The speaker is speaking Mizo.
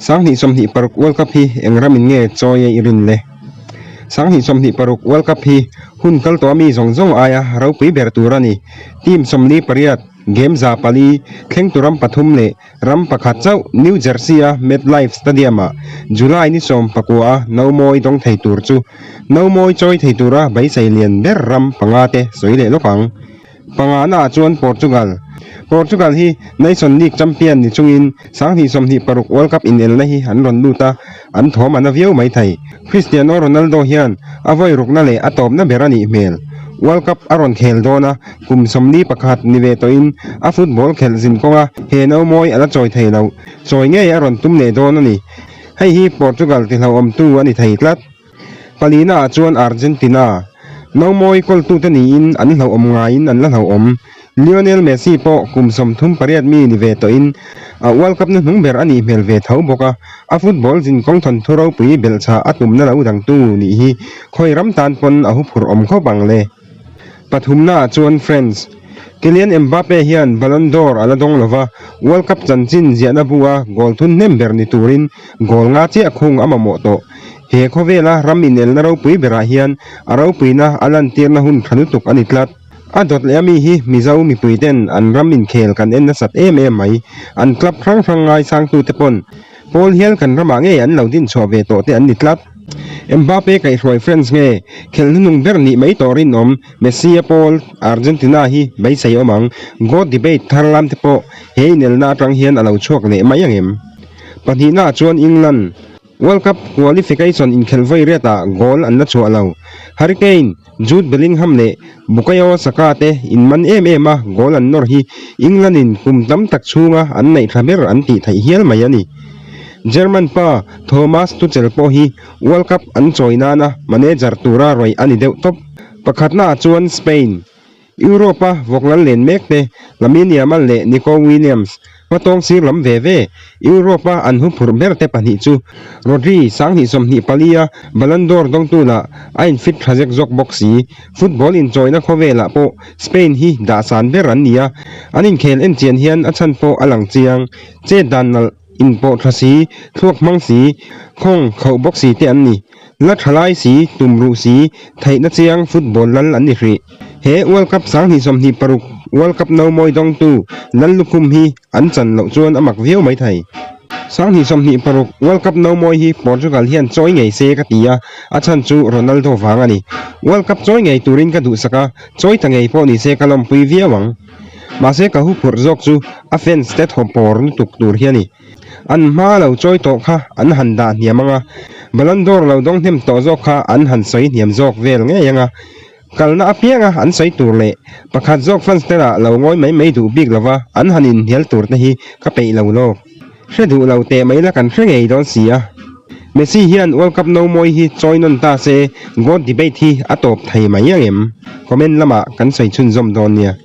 2026 World Cup hi eng ramin nge chawi a i rin le? 2026 World Cup hi hun kal tawh ami zawng zawng aia ropui ber tur a ni. Team 48, game 400, thlengtu ram pathum leh ram pakhat chauh New Jersey-a MetLife Stadium-ah July ni 19 a nomawi dawng thei tur chu nomawi chawi thei tura beisei lian ber ram panga te sawi leh lawk ang. Pangana ah chuan Portugal. Portugal hi Nation League champion ni chungin 2026 World Cup inelna hi an rawn lut a, an thawm a na viau mai thei. Cristiano Ronaldo hian a vawi rukna leh a tawpna ber a nih hmel. World Cup a rawn khel dawn a, kum 41 ni ve tawhin a football khelh zin kawnga he nomawi a la chawi thei lo. Chawi ngei a rawn tum leh dawn a ni. Hei hi Portugal tihlauhawmtu a ni thei tlat. Palina ah chuan Argentina nomawi kawltute niin an hlauhawm ngaiin an la hlauhawm. Lionel Messi pawh kum 38 mi ni ve tawhin a World Cup hnuhnung ber a nih hmel ve tho bawk a, a football zinkawng thawnthu ropui belhchhah a tumna lo dangtu nih hi khawi ram tan pawn a huphurh awm khawp ang le. Pathumna ah chuan France. Kylian Mbappe hian Ballon d'Or a la dawng lova, World Cup chanchin ziahna bu a goal thun hnem ber ni turin goal nga chiah khung a mamawh tawh. He khawvela ram inelna ropui berah hian a ropuina a lantirna hun tha lutuk a ni tlat. A dawt leh ami hi Mizo mipui ten an ram inkhel kan en nasat em em mai. An club hrang hrang ngaisangtute pawn pawl hial kan ramah ngei an lo dinchhuah ve tawh te an ni tlat. Mbappe kaihhruai France nge khelh hnuhnung ber nih mai tawh rinawm Messi a pawl Argentina hi beisei awm ang. Goat debate thar lam te pawh he inelna atang hian a lo chhuak leh mai ang em? Pahnihnaah chuan England. World Cup qualification inkhelh vawi riatah goal an la chhuah lo. Harry Kane, Jude Bellingham leh Bukayo Saka te inman em em a goal an nawr hi England in kum tam tak chhunga an neih tha ber an tih theih hial mai a ni. German pa Thomas Tuchel pawh hi World Cup an chawi nana manager tura rawih a ni deuh tawp. Pakhatnaah chuan Spain. Europe-a vawknal len mek te, Lamine Yamal leh Nico Williams, hmatawng sir lam ve ve. Europe-a an huphurh ber te pahnih chu Rodri, 2024 a Ballon d'Or dawngtu lah a infit tha zek zawk bawk si. Football inchawina khawvelah pawh Spain hi dahsan ber an ni a, an inkhel enchian hian a chhan pawh a lang chiang. Chet dan nalh. Inpawh tha si, thluak hmang si, khawng khauh bawk si te an ni. La tha lai si, tum ruh si, theihna chiang football lal an ni hrih. He World Cup 2026 World Cup no mawi dawngtu Lal Lukhum hi an chan loh chuan a mak viau mai thei. 2026 World Cup no mawi hi Portugal hian chawi ngei se ka ti a, a chhan chu Ronaldo vang a ni. World Cup chawi ngei turin ka duhsak a, chawi ta ngei pawh ni se ka lawmpui viau ang. Mahse ka huphurh zawk chu a fans te thaw pawr lutuk tur hi a ni. An hma lo chawi tawh kha an han dah hniam ang a, Ballon d'Or lo dawng hnem tawh zawk kha an han sawi hniam zawk vel ngei ang a. Kalna apianga an sawi tur leh pakhat zawk fans te lah lo ngawi mai mai duh bik lova an han inhnial tur te hi ka peih lo lawk. Hre duh lo teh mai la kan hre ngei dawn si a. Messi hian World Cup no mawi hi chawi nawn ta se GOAT debate hi a tawp thei mai ang em? Comment lamah kan sawi chhunzawm dawn nia.